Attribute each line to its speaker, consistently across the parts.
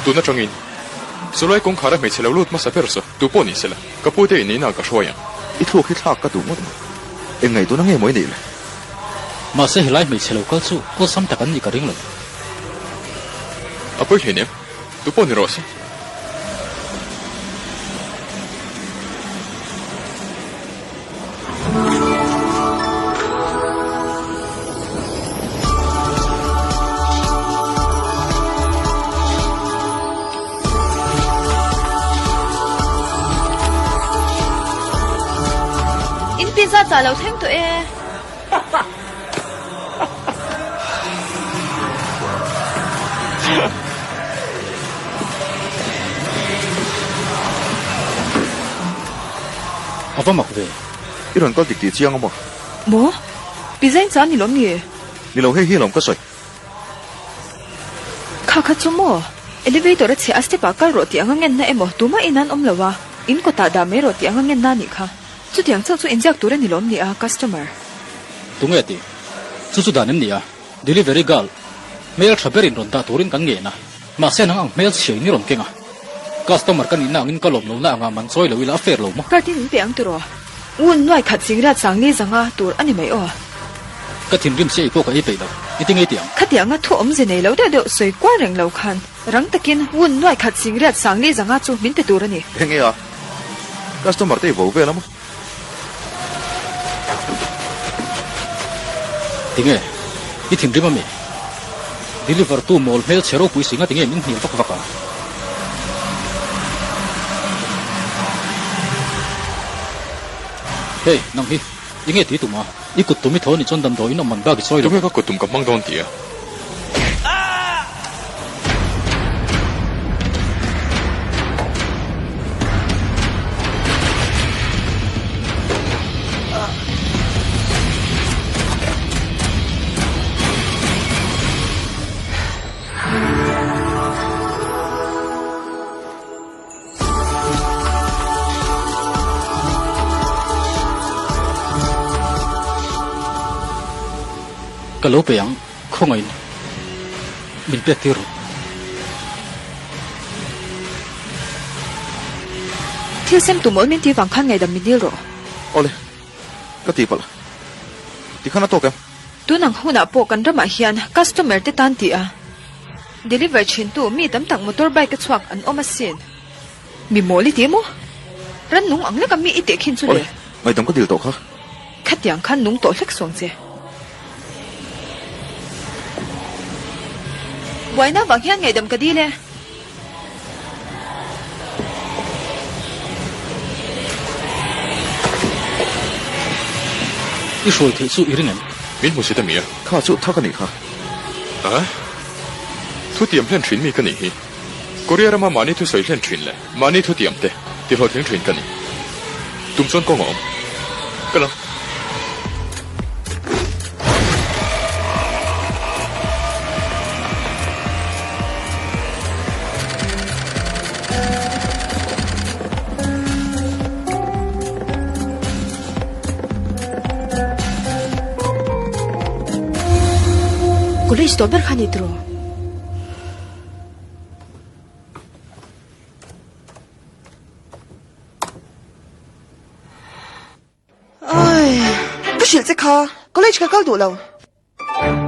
Speaker 1: Tun atangin Sawlai kawngkhara hmeichhe lo lut hmasa ber saw tu pawh ni sela, ka pute in inah ka hruai ang.
Speaker 2: I thluak hi thlak ka duh ngawt mai. Eng ngaihtuahna nge maw i neih le?
Speaker 3: Mahse helai hmeichhe lo kal chu awlsam tak an nih ka ring lo.
Speaker 1: A pawi hleinem, tu pawh ni rawh se.
Speaker 4: In pizza chah lo thleng tawh e.
Speaker 3: A va mak ve.
Speaker 2: I rawn kal dik tih chiang a maw?
Speaker 4: Maw? Pizza in chah ni lawm ni?
Speaker 2: Ni lo, hei hi lawm ka sawi.
Speaker 4: Kha kha chu maw? Elevator a chhe a step ah kal rawh tih anga ngenna emaw tumah in an awm lo a, in kawtah dah mai rawh tih anga ngenna a nih kha. Chutiang chauh chu inziak tur a ni lawm ni a, customer.
Speaker 3: Tunge ti? Chu chu dan em ni a? Delivery girl, hmel tha berin rawn dah turin kan ngen a, mahse nang ang hmel chhiain i rawn keng a. Customer ka nihna angin ka lawm lohna angah man chawi lo ila a fair lo maw?
Speaker 4: Card in min pe ang tiraw? Ngun nuai khat singriat sangli zanga tur a ni mai aw.
Speaker 3: Ka thinrim si ei pawh ka ei peih lo, i ti ngei tih ang.
Speaker 4: Khatianga thu awmze nei lo deuh deuh sawi kual reng lo khan rang takin ngun nuai khat singriat sangli zanga chu min pe tur a ni.
Speaker 2: Enge a? Customer te i vo vel a maw?
Speaker 3: Tinge? I thinrim ami? Deliver tu mawl hmel chhe ropui si nga tinge min hnial vak vak a? Hey, nang hi, i nge ti tum a? I kut tum i tho anih chuan damdawiin awm man bak i sawi lo.
Speaker 1: Tunge ka kut tum ka hmang dawn tih a?
Speaker 3: Ka lo pe ang, khawngaih min pek tir rawh.
Speaker 4: Thil sem tum awl min ti vang khan ngaidam min dil rawh.
Speaker 2: Awle, ka ti palh. Tikhan a tawk em?
Speaker 4: Tun ang hunah pawh kan ramah hian customer te tan tih a deliver thin tu mi tam tak motor bike a chhuak an awm asin. Mi mawl i ti maw? Rannung ang leka mi i teh khin chu le.
Speaker 2: Awle, ngaihdam ka dil tawh kha.
Speaker 4: Khatiang khan nung tawh hlek sawng che. Buaina vang hian ngaihdam ka dil e.
Speaker 3: I hruai theih chu i ring em?
Speaker 1: Min hmu si ta mi a?
Speaker 2: Kha chu thak a nih kha.
Speaker 1: A? Thutiam hlen thin mi ka nih hi. Korea rama mahni thusawi hlen thin leh mahni thutiam te ti hlawhtling thin ka ni. Tum chuan kawng a awm. Ka lang.
Speaker 4: College tawh ber kha ni tiraw?
Speaker 5: Ai, ka hrilh che kha, college ka kal duh lo.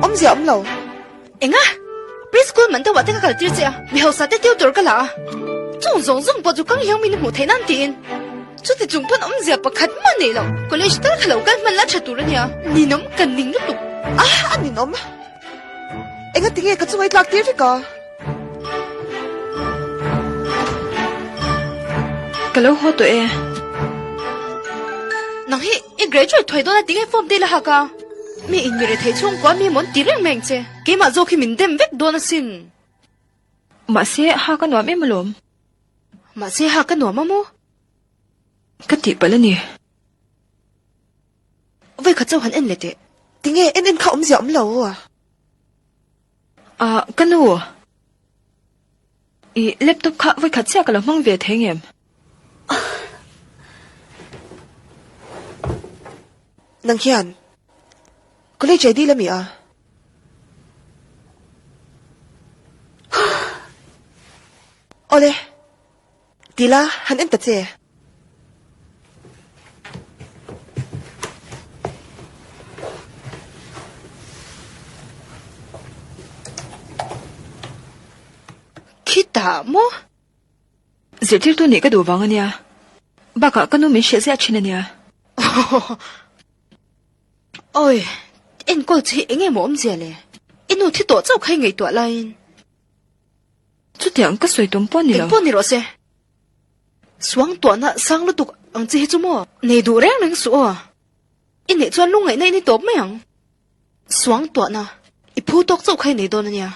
Speaker 5: Awmzia awm lo.
Speaker 6: Enga? Preschool man deuhah te ka kal tir che a, mi hausa te tutor ka la a. Chung zawng zawng pawh chu kang hiang min hmuh theih nan tiin. Chuti chung pawn awmzia pakhat mah nei lo. College tal kha lo kal hman la tha tur a nia. Ninawm kan ning lutuk.
Speaker 5: Ah, a ninawm. Enga tinge ka chunga i tlak tir vek a?
Speaker 4: Ka lo haw tawh e.
Speaker 6: Nang hi i graduate thuai dawn a tinge form te i la hak a? Mi in mi rethei chhungkua mi mawn ti reng mai ang che. Keimah zawk hi min dem vek dawn asin.
Speaker 4: Mahse hak a nuam em alawm.
Speaker 6: Mahse hak a nuam a maw?
Speaker 4: Ka tihpalh a ni.
Speaker 6: Vawikhat chauh han en leh teh.
Speaker 5: Tinge en en kha awmzia awm lo a?
Speaker 4: Ah, ka nu. I laptop kha vawikhat chiah ka lo hmang ve thei ngem?
Speaker 5: Nang hian college ID la mi a? Awle, ti la, han en ta che.
Speaker 6: Khitah maw?
Speaker 4: Zirtirtu nih ka duh vang a nia. Bakah ka nu min hrilh ziah thin a nia.
Speaker 6: Awi, enkawl che hi eng nge maw awmzia le? I nu thi tawh chauh kha i ngaihtuah laiin.
Speaker 4: Chutiang ka sawi tum pawh ni lo.
Speaker 6: Eng pawh ni rawh se. Suang tuahna sang lutuk ang che hi chu maw? Nei duh reng reng suh aw. I neih chuan lungngaihna i ni tawp mai ang. Suang tuahna i phu tawk chauh kha i nei dawn a nia.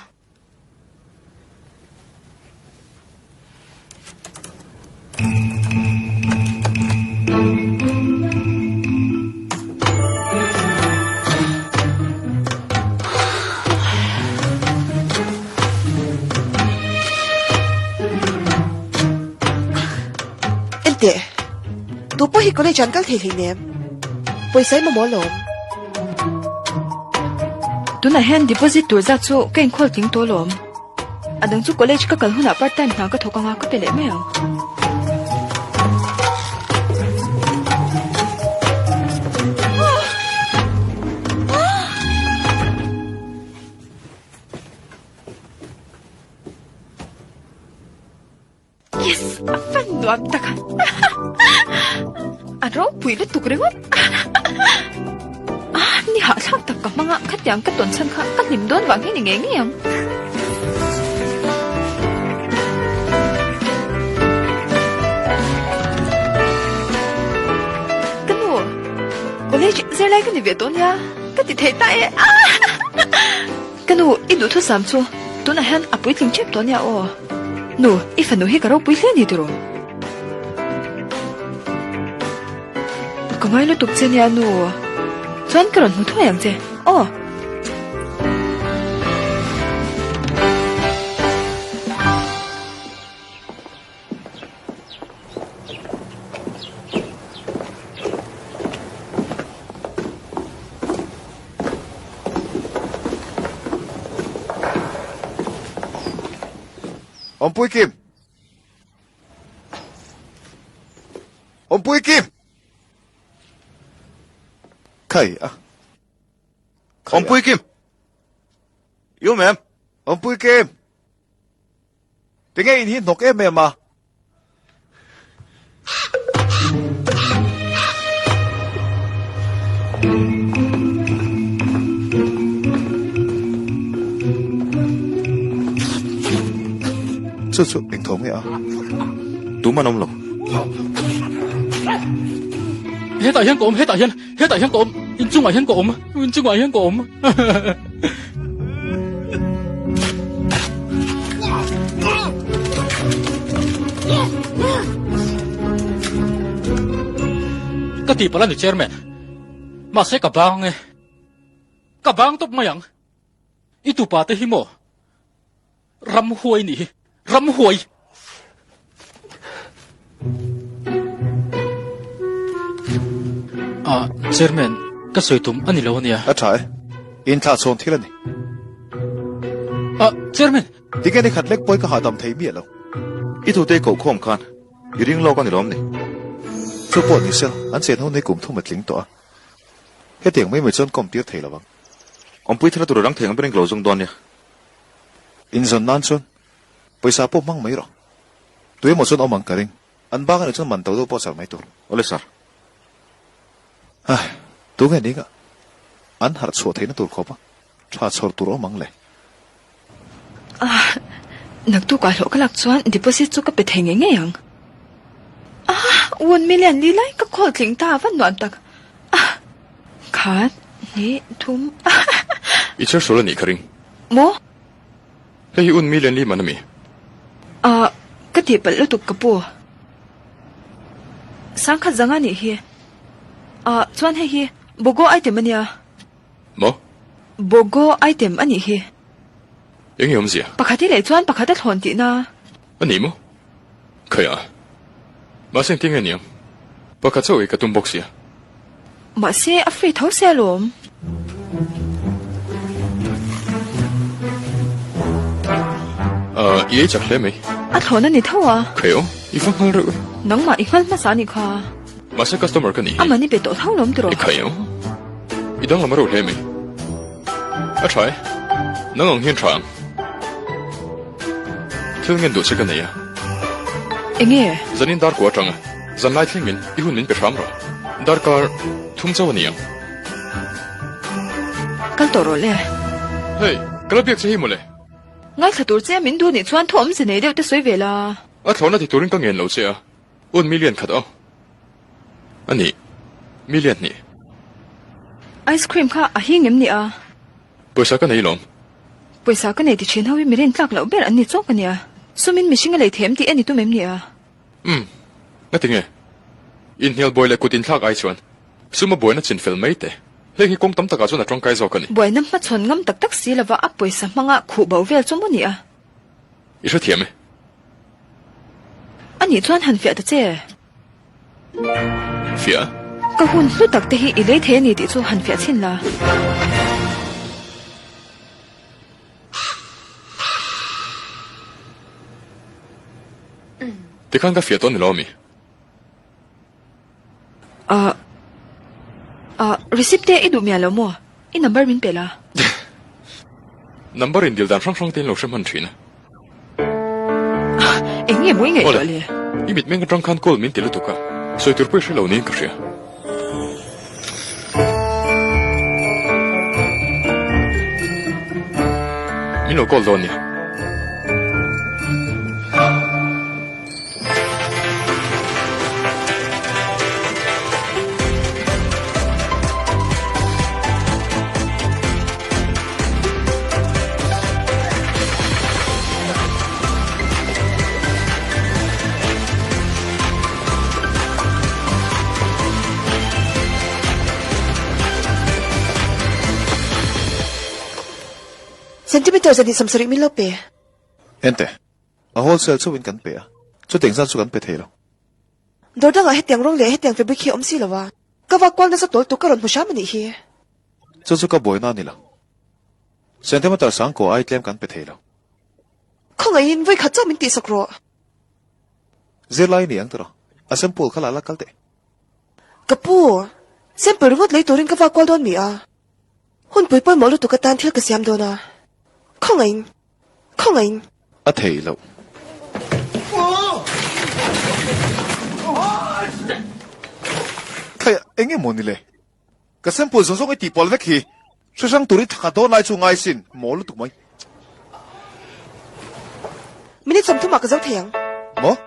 Speaker 5: Enteh, tu pawh hi college an kal thei hleinem. Pawisa i mamawh alawm.
Speaker 4: Tunah hian deposit tur zat chu ka inkhawl tling tawh alawm. A dang chu college ka kal hunah part time hna ka thawk anga ka pe leh mai ang. Yes, a fan nuam tak a. A ropui lutuk ringawt. Ah, ni hahthlak tak ka hmang a, khatiang ka tawn chhan kha ka hlim dawn vang hi ni ngei ngei ang. Ka nu, college zirlai ka ni ve tawh nia, ka ti thei ta e. Ka nu, i duhthusam chu tunah hian a puitling tep tawh nia aw. Nu, i fanu hi ka ropui hle a ni tiraw? Ka ngai lutuk che nia nu. Chuan ka rawn hmu thuai ang che aw.
Speaker 2: Awmpui Kim! Awmpui Kim! Khai a.
Speaker 7: Awmpui Kim! I awm em?
Speaker 2: Awmpui Kim! Tinge in hi hnawk em em a? Chu chu eng thawm nge a?
Speaker 7: Tum an awm lo.
Speaker 3: Hetah hian ka awm, hetah hian, hetah hian ka awm, inchungah hian ka awm, inchungah hian ka awm. Ka tih palh a ni Chairman. Mahse ka bang e. Ka bang tawp mai ang. I tupa te hi maw? Ramhuai nih hi. Ramhuai! Ah, Chairman, ka sawi tum a ni lo ania.
Speaker 2: A tha e. Inthlah chhawn thil a ni.
Speaker 3: Ah, Chairman!
Speaker 2: Tinge ni khat lek pawi ka hahdam thei miah lo.
Speaker 7: I tute koh khawm khan i ring lawk a ni lawm ni?
Speaker 2: Chu pawh ni sel, an chen ho nei kum thum a tling tawh a. Hetiang mai mai chuan kawm tir thei lo ang.
Speaker 7: Awmpui thar tur a rang thei ang berin ka lo zawng dawn nia.
Speaker 2: Inzawn nan chuan pawisa pawh hmang mai rawh. Tuemaw chuan awm ang ka ring. An bak anih chuan man to deuh pawh char mai tur.
Speaker 7: Awle sir.
Speaker 2: Ai, tunge ning a? An harh chhuah theihna tur khawp a tha chhawr tur awm ang le.
Speaker 4: Ah, naktukah hlawh ka lak chuan deposit chu ka pe thei ngei ngei ang. Ah, 1 million li lai ka call tling ta va nuam tak. Ah, khat, hnih, thum.
Speaker 1: I chher sual anih ka ring.
Speaker 4: Maw?
Speaker 1: Hei hi un million li man a mi?
Speaker 4: Ah, ka tih palh lutuk ka pu. Sangkhat zanga nih hi. Ah, chuan hei hi Bogo item a nia.
Speaker 1: Maw?
Speaker 4: Bogo item a nih hi.
Speaker 1: Eng nge awmzia?
Speaker 4: Pakhat i leh chuan pakhat a thlawn tihna.
Speaker 1: A ni maw? Khaia. Mahse engtin nge niang? Pakhat chauh i ka tum bawk sia.
Speaker 4: Mahse a free tho sia alawm.
Speaker 1: Uh, I ei chak hle mai.
Speaker 4: A thlawn a ni tho a.
Speaker 1: Khaio, i va nghal reuh e.
Speaker 4: Nangmah i nghal hmasa a nih kha.
Speaker 1: Mahse customer ka nih hi.
Speaker 4: Aman i pe tawh tho lawm tiraw?
Speaker 1: I khaio, i danglam a reuh hle mai. A tha e. Nang ang hian tha ang. Thil ngen duh che ka nei a.
Speaker 4: Enge?
Speaker 1: Zanin dar kua atanga zan lai thlengin i hun min pe hram rawh. Darkar thum chauh a ni ang.
Speaker 4: Kal tawh rawh le.
Speaker 1: Hei, ka la biak che hi mawle.
Speaker 4: Ngaithla tur che min duh nih chuan thu awmze nei deuh te sawi ve la.
Speaker 1: A thlawhna ti turin ka ngen lo che a, un million khat aw. A nih, million hnih.
Speaker 4: Ice cream kha a hing em ni a?
Speaker 1: Pawisa ka nei lawm.
Speaker 4: Pawisa ka nei ti thin ho hi mi rin tlak loh ber an ni chawk a nia. Sumin mihring a lei them tih en i tum em ni a?
Speaker 1: Umm, ngati nge? Inhnial buai leh kut inthlak ai chuan suma buaina chin fel mai teh. Heng hi kawng tam takah chuan a tangkai zawk a ni.
Speaker 4: Buaina hmachhawn ngam tak tak si lova a pawisa hmanga khuh bo vel chu maw ni a?
Speaker 1: I hrethiam e.
Speaker 4: A nih chuan han fiah ta che.
Speaker 1: Fiah?
Speaker 4: Ka hun hlu tak te hi i lei thei a ni tih chu han fiah chhin la.
Speaker 1: Tikhan ka fiah tawh ni lo ami?
Speaker 4: Ah, ah, receipt te i duh miah lo maw? I number min pe la.
Speaker 1: Number in dil dan hrang hrang te in lo hre hman thin a.
Speaker 4: Eng nge maw i ngaihtuah le?
Speaker 1: I mitmeng atang khan call min ti lutuk a, sawi tur pawh i hre lo niin ka hria. Min lo call dawn nia.
Speaker 5: Centimeter 270 min lo pe.
Speaker 2: Ente. A wholesale chauhin kan pe a, chutiang zat chu kan pe thei lo.
Speaker 5: Dawr dangah hetiang rawng leh hetiang fabric hi a awm si lo a, ka vak kual nasa tawl tuk ka rawn hmu hram a nih hi.
Speaker 2: Chu chu ka buaina a ni lo. Centimeter sangkua ai tlem kan pe thei lo.
Speaker 5: Khawngaihin vawi khat chauh min tihsak rawh.
Speaker 2: Zirlai ni ang tiraw? A sample kha la la kal teh.
Speaker 5: Ka pu, sample ringawt lei turin ka vak kual dawn mi a? Hunpui pawimawh lutuk atan thil ka siam dawn a. Khawngaihin. Khawngaihin.
Speaker 2: A thei loh. Thlai eng emaw ni le? Ka sample zawng zawng i tih pawl vek hi. Hre hrang tur i thakhat dawn lai chu ngai sin. Mawl lutuk mai.
Speaker 5: Minute 30 ah ka zo thei ang.
Speaker 2: Maw?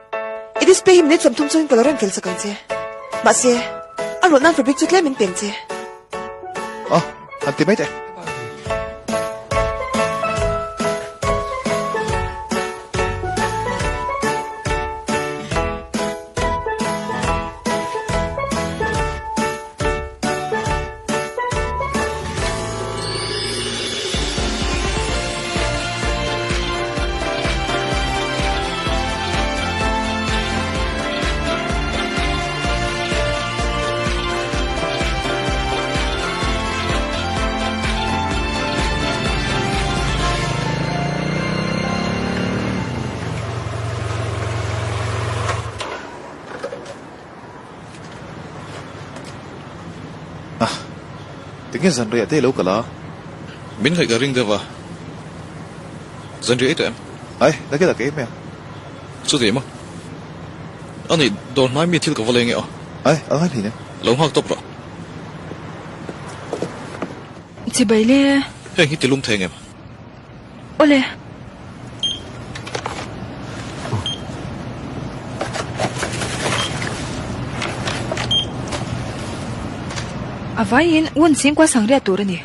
Speaker 5: I display hi minute 30 chungin ka lo rem fel sak ang che. Mahse, a rawlh nan fabric chu tlem in peng che.
Speaker 2: A, han ti mai teh. A, tinge zanriah te i lo kal a?
Speaker 7: Min ngaih ka ring deuh a, zanriah i tawh em?
Speaker 2: Ai, nakin ah ka ei mai ang.
Speaker 7: Chuti maw? A nih, dawr hnai mi thil ka va leng e aw.
Speaker 2: Ai, a ngai hlin em?
Speaker 7: Lo nghak tawp rawh.
Speaker 4: Chibai le.
Speaker 7: Heng hi tilum thei ngem?
Speaker 4: Awle. A vaiin un chhingkua sangriat tur a ni.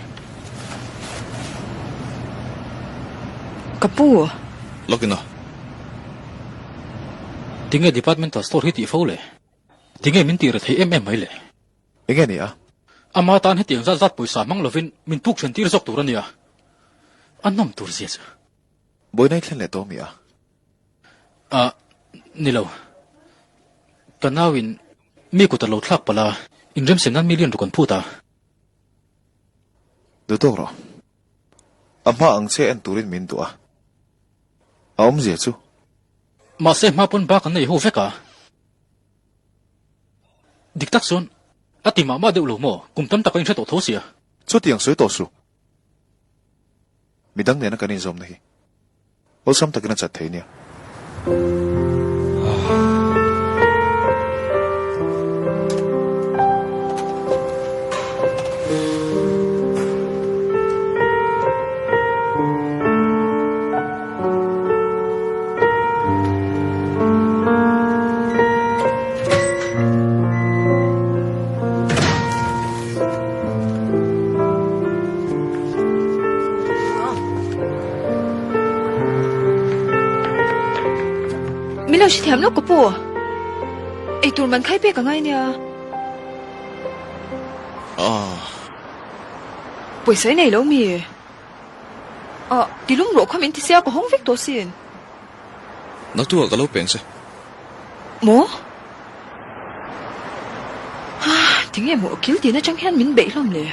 Speaker 4: Ka pu.
Speaker 7: Lawkin a.
Speaker 3: Tinge departmental store hi tih fo le? Tinge min tih rethei em em mai le?
Speaker 2: Enge ni a?
Speaker 3: Ama tan hetiang zat zat pawisa hmang lovin min puk then tir zawk tur a nia. A nawm tur zia chu.
Speaker 2: Buaina i thlen leh tawh mi a?
Speaker 3: Ah, ni lo. Ka nauin mi kut a lo thlak palh a, inremsen nan million ruk an phut a.
Speaker 2: Duh tawk rawh. A hma ang che en turin min duh a. A awmzia chu.
Speaker 3: Mahse hma pawn ba kan nei ho vek a. Dik tak chuan a ti mah mah deuh lo maw? Kum tam tak a inhre tawh tho sia.
Speaker 2: Chutiang sawi tawh suh. Midang nena kan inzawmna hi awlsam takin a chat thei nia.
Speaker 4: Min lo hrethiam lawk ka pu. Eitur man khai pek a ngai nia. Pawisa i nei lo mi? Ah, tilum rawh kha min ti sia ka hawng vek tawh sin.
Speaker 7: Naktuah ka lo peng che.
Speaker 4: Maw? Ah, tinge maw kil tin atang hian min beih hlawm le?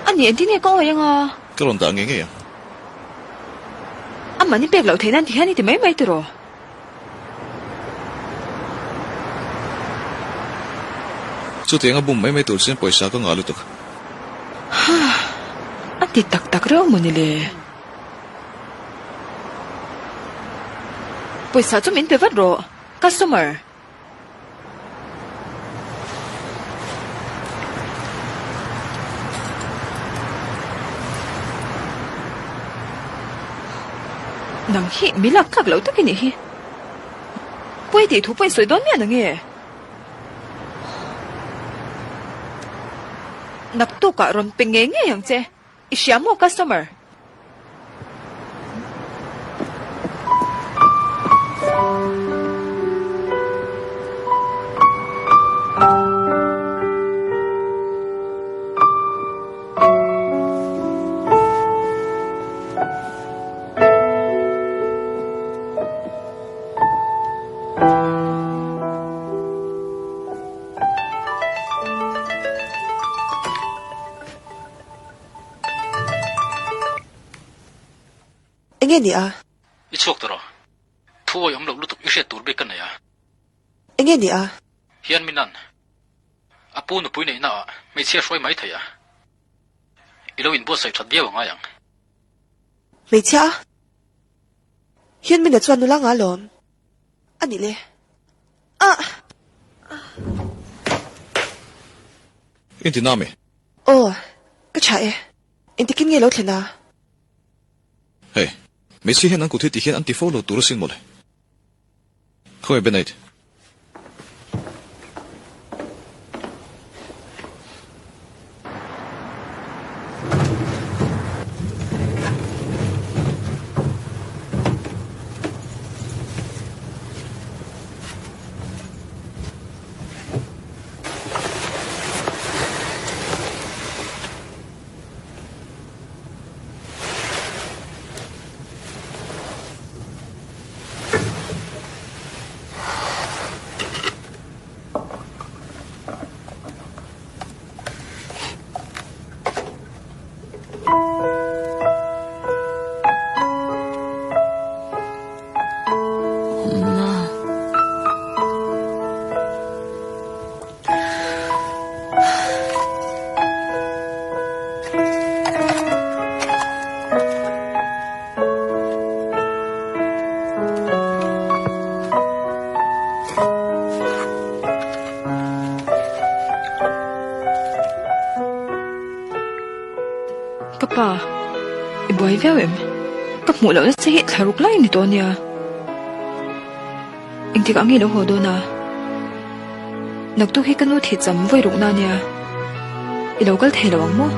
Speaker 4: A ni engtin nge ka awi anga?
Speaker 7: Ka rawn dah ngei ngei ang.
Speaker 4: A mahni pek loh theih nan ti hian i ti mai mai tiraw?
Speaker 7: Chutiang a bum mai mai tur chuan pawisa ka ngah lutuk.
Speaker 4: Ha, a ti tak tak reuh maw ni le? Pawisa chu min pe vat rawh, customer. Nang hi mi lak tlak loh tak i nih hi. Pawi tih thu pawh i sawi dawn miah na nge? Naktukah rawn pe ngei ngei ang che. I hria maw customer?
Speaker 5: Enge ni a?
Speaker 3: I chhuak tawh rawh. Thu awi awm loh lutuk i hriat tur bik ka nei a.
Speaker 5: Enge ni a?
Speaker 3: Hian min an. A pu nupui neihna ah hmeichhia hruai mai thei a. I lo inbuatsaih that viau a ngai ang.
Speaker 5: Hmeichhia a? Hian min a chuan nula nga lawm. A nih le. Ah!
Speaker 7: Inti na mi?
Speaker 5: Aw, ka tha e. Engtikin nge lo thlen a?
Speaker 7: Hei, hmeichhia hian an kut hi ti hian an ti fo lo tur asin mawle. Khawngaih Benite.
Speaker 4: Ka pa, i buai viau em? Ka hmuh lohna che hi thla ruk lai a ni tawh ania. Engtikah nge lo haw dawn a? Naktuk hi ka nu thih cham vawi rukna ania. I lo kal thei lo ang maw?